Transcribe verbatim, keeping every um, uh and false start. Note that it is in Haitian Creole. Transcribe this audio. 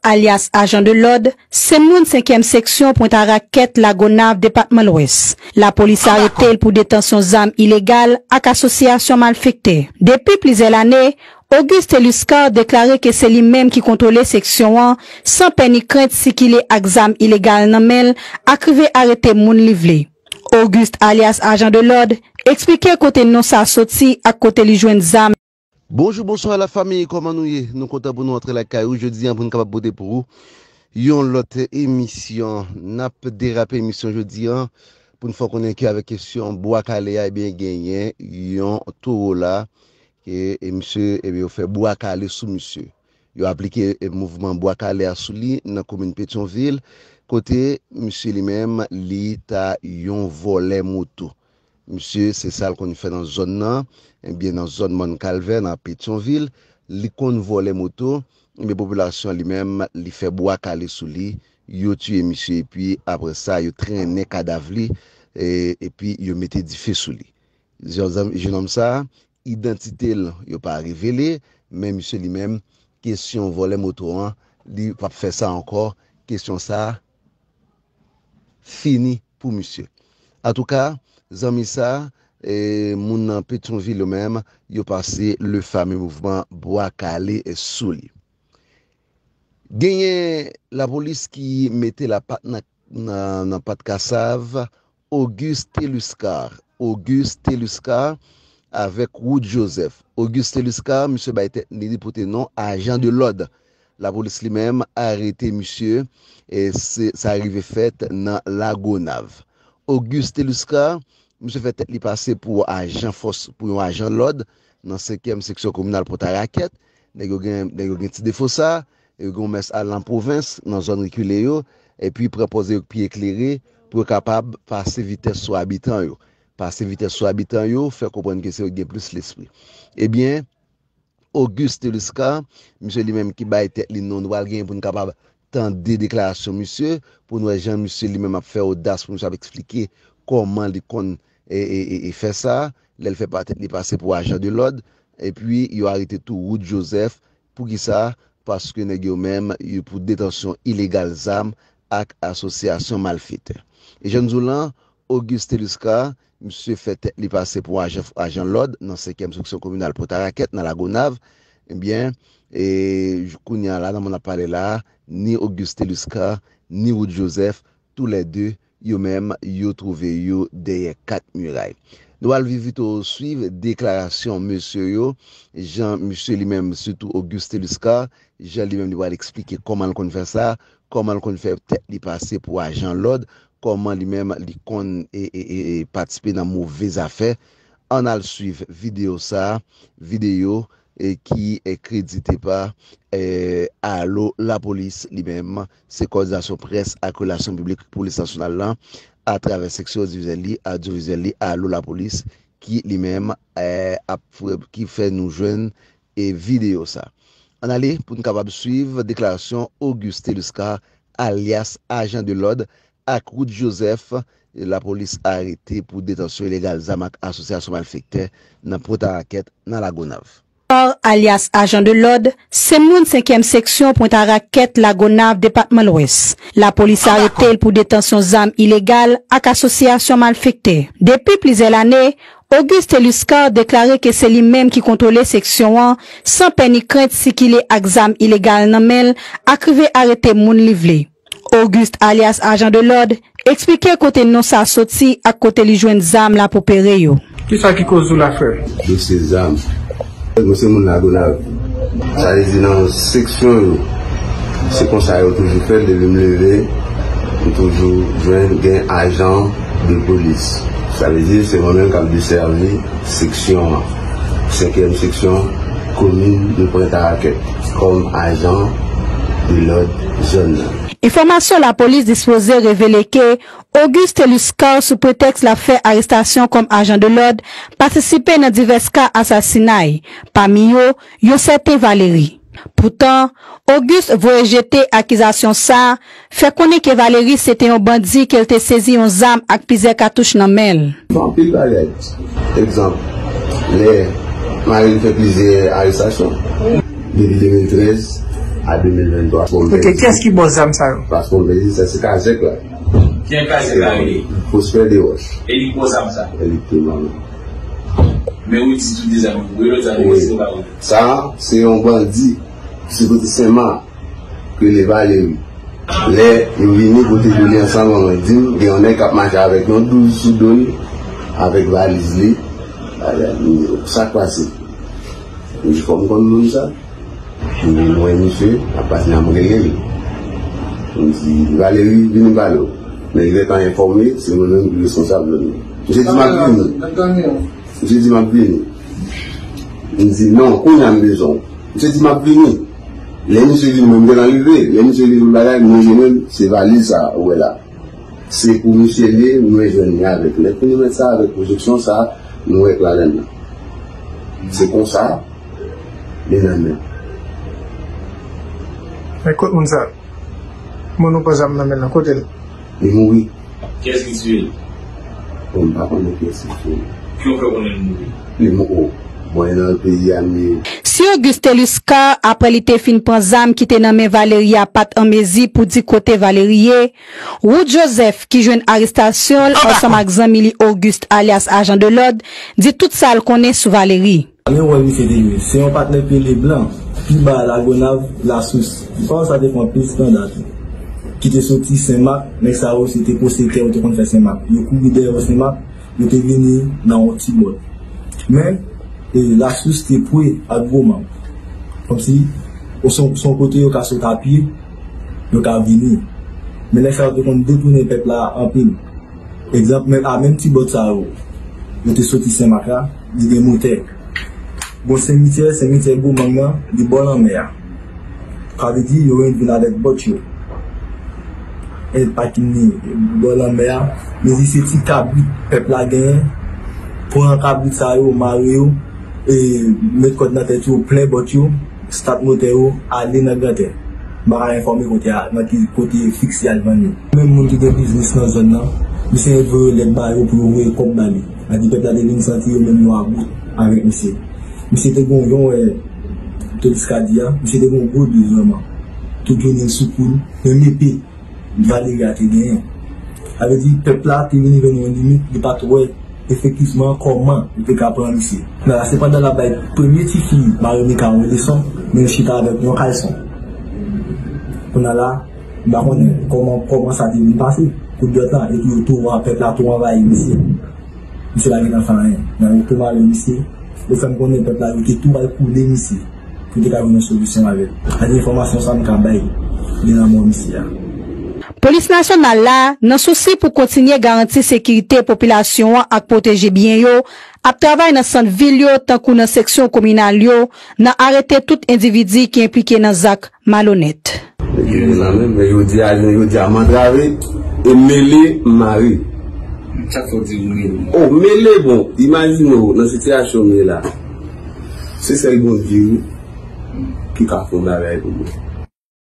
alyas ajan de lòd, se moun senkyèm seksyon Pwent Arakèt, Lagonav, depatman Lwès. Lapolis arete l pou detansyon zam ilegal ak asosyasyon malfektè. Depi plizyè lane, Auguste Luscar deklare ke se li menm ki kontwole seksyon an, san pè ni krent sikile ak zam ilegal nan men l, ak rive arete moun li vle. Auguste, alyas ajan de lòd, eksplike kote non sa soti ak kote li jwenn zam. Bonjou, bonswa lafanmi, kòman nou ye? Nou kontan pou nou antre lakay ou jodi an pou n kapab pote pou ou yon lòt emisyon. N ap derape emisyon jodi an pou n fè w konnen ke avèk kesyon bwa kale a, ebyen, genyen yon towo la, e, e misye, ebyen, yo fè bwa kale sou misye. Yo aplike, e, mouvman bwa kale a sou li nan komin Petyonvil, kote misye li menm, li ta yon vòlè moto. Misye, se sa l konn fè nan zòn nan, ebyen, nan zòn Mòn Kalvè, nan Petyonvil, li konn vòlè moto, ebyen, popilasyon li menm, li fè bwa kale sou li, yo tiye misye, epi apre sa, yo trennen kadav li, e, epi yo mete dife sou li. Jèn, jènòm sa a, idantite l, yo pa revele, men misye li menm, kesyon vòlè moto an, li p ap fè sa ankò, kesyon sa a fini pou misye. Antouka, zanmi sa a, e, moun nan Petyonvil yo menm, yo pase le fameux mouvman bwa kale sou li. Genyen lapolis ki mete lapat nan, nan, nan pat kasav Auguste Luscar. Auguste Luscar avèk Wood Joseph. Auguste Luscar, misye bay tèt li, li pote non ajan de lòd. Lapolis li menm arete misye, e se, sa rive fèt nan Lagonav. Auguste Luscar, misye fè tèt li pase pou ajan fòs, pou yon ajan lòd nan senkyèm seksyon kominal Pwent Arakèt. Nèg yo gen, nèg yo gen ti defo sa, yo gen yon mès al nan pwovens, nan zòn rekile yo, epi pran pòz yo ak pye eklere pou yo kapab pase vitès sou abitan yo. Pase vitès sou abitan yo, fè konprann ke se yo ki gen plis lespri. Ebyen, Auguste Luscar, misye li menm ki bay tèt li non, nou pral genyen pou n kapab tande deklarasyon misye, pou n wè jan misye li menm ap fè odas, pou misye ap eksplike kòman li konn, e, e, e, e fè sa, lè l fè pa tèt li pase pou ajan de lòd, epi yo arete tou Wood Joseph. Poukisa? Paske nèg yo menm, yo pou detansyon ilegal zam ak asosyasyon malfetè. E jan n di w lan, Auguste Luscar, misye fè tèt li pase pou ajan, ajan lòd nan senkyèm seksyon kominal Pwent Arakèt nan Lagonav. Ebyen, e, kounye a la, nan moman n ap pale la, ni Auguste Luscar, ni Wood Joseph, toulède, yo menm, yo twouve yo dèyè kat miray. Nou al vin pito swiv deklarasyon mesye yo, jan misye li menm, sitou Auguste Luscar, jan li menm li pral eksplike kòman l konn fè sa, kòman l konn fè tèt li pase pou ajan lòd, kòman li menm li konn, e, e, e, e, patisipe nan move zafè. Ann al swiv videyo sa a, videyo, e, ki, e, kredite pa, e, Alo Lapolis li menm, se kòdinasyon près ak relasyon piblik polis nasyonal lan, atravè seksyon odyovizyèl li, odyovizyèl li, Alo Lapolis, ki li menm, e, ap, ki fè nou jwenn, e, videyo sa. Ann ale pou n kapab swiv deklarasyon Auguste Luscar, alyas ajan de lòd, ak Wood Joseph, lapolis arete pou detansyon ilegal zam ak asosyasyon malfektè nan Pwent Arakèt, nan Lagonav. Alyas ajan de lòd, se moun senkyèm seksyon Pwent Arakèt, Lagonav, depatman Lwès. Lapolis arete l pou detansyon zam ilegal ak asosyasyon malfektè. Depi plizyè lane, Auguste Luscar deklare ke se li menm ki kontwole seksyon an, san pè ni krent sikile ak zam ilegal nan men l, ak rive arete moun li vle. Auguste, alyas ajan de lòd, eksplike kote non sa soti ak kote li jwenn zam l ap opere yo. Kisa ki koz ou la, frè? Dosye zam. Mwen se moun Lagonav. Sa vle di nan seksyon yo, se konsa yo toujou fè l, depi m leve, m toujou jwenn gen ajan de polis. Sa vle di se mwen menm k ap desèvi seksyon an, senkyèm seksyon komin de Pwent Arakèt, kòm ajan de lòd zòn nan. Enfòmasyon lapolis dispoze revele ke Auguste Luscar, sou pretèks l ap fè arestasyon kòm ajan de lòd, patisipe nan divès ka asasinay, pami yo, yon sèten Valery. Poutan, Auguste voye jete akizasyon sa a, fè konnen ke Valery se te yon bandi ke l te sezi yon zam ak plizyè katouch nan men l. Fè anpil bagay. Egzanp, lè mari l fè plizyè arestasyon. Depi de mil trèz, A de mil venntwa, paspò m pèdi. Ok, kiyès ki ba w zam sa yo? Paspò m pèdi, sa se kazèk la. Kiyès kazèk la rele? Pwospè Desroches. E li ki ba w zam sa? E li ki te ban mwen. Men ou di tou de zam, ou rele zam, wi, se pa vre. Sa, se yon bandi, se kote Senmak, ki rele Valéry. Lè yo vini kote yo li ansanm, mwen di m, gen yon nèg k ap mache avèk yon douz sou do l, avèk valiz li. Sa k pase? M di, fò m konn moun sa. M vin wè misye, ap pase nan m rele l. M di, Valéry, vini m pale w. Men li gentan enfòme, se mwen menm ki responsab zòn nan. Misye di m ap vini. Misye di m ap vini. M di, non, kounye a m bezwen w. Misye di m ap vini. Lè misye vini, mwen m gentan rive. Lè misye vini, m bagay, mwen jwenn se valiz sa, ou wè la. Se pou misye li ye, mwen jwenn li avèk. Lè fini met sa avèk pwojeksyon sa, nou wè k ladann nan. Se konsa, li nan men. Men kot moun sa? Moun ou pran zam nan men l lan, kote l? Li mouri. Kiyès ki tiye l? Bon, m pa konnen kiyès ki tiye l. Ki w fè konnen l mouri? Li mou-, o, bon, e nan peyi a m ye. Si Auguste Luscar, apre li te fin pran zam ki te nan men Valéry a, pa t an mezi pou di kote Valéry ye, Wood Joseph, ki jwenn arestasyon l ansanm ak zanmi li Auguste, alyas Ajan de Lòd, di tout sa l konnen sou Valéry. Men wè misye te ye. Se yon patnè pye Leblan, pi ba Lagonav, Lasous. Fanm sa te fè anpil skandal tou. Ki te soti Senmak, nèg sa yo se te pwoseyitè yo te konn fè Senmak. Yo kouri dèyè yo Senmak, yo te vini nan yon ti bòt. Men, e, Lasous te pre ak gwo mang. Kòmsi, o son, son kote yo ka sot a pye, yo ka vini. Men nèg sa yo te konn detounen pèp la anpil. Egzanp, menm, a menm ti bòt sa yo, yo te soti Senmak la, li gen motè. Gon simityè, simityè Gwo Mang nan, li bò lanmè a. Sa vle di, yo vin avèk bòt yo. E pakin li bò lanmè a, men li se ti kabrit pèp la genyen. Pran kabrit sa yo, mare yo, e met kòd nan tèt yo, plen bòt yo, stat motè yo, ale nan Grantè. M pa ka enfòme kote a, nan ki kote fiks y al vann yo. Menm moun ki gen biznis nan zòn nan, misye voye lèt ba yo pou yo voye kòb ba li. A di pèp la te vin santi yo menm yo about avèk misye. Misye te gon yon, wè, Toliska di a, misye te gon gwo dil vrèman. Tout jounen l sou kou l, menm epe Valéry a te genyen. Sa vle di, pèp la te vin jwenn yon limit, li pa t wè efektivman kòman li te ka pran misye. Kounye a la, se pandan l ap bay premye tifi Marimika yon leson, men l chita avèk yon kalson. Kounye a la, m pa konnen kòman, kòman sa te vin pase. Kout dwèt la, epi yo tou, pèp la tou anvayi misye. Misye pa gentan fè anyen. Nan yo tou mare misye, yo fè m konnen pèp la yo te tou al koule misye pou te ka jwenn yon solisyon avè l. A di enfòmasyon sa m ka bay de lanmò misye a. Polis nasyonal la, nan sousi pou kontinye garanti sekirite popilasyon an ak pwoteje byen yo, ap travay nan sant vil yo tankou nan seksyon kominal yo, nan arete tout endividi ki enplike nan zak malonèt. Yo nan men, men yo di a, yo di a m antrave, e mele m mare. Sa k fè w di ou mele? O, mele, bon, imajine w nan sitiyasyon m ye la. Se sèl Bondye wi ki ka fè yon bagay pou mwen.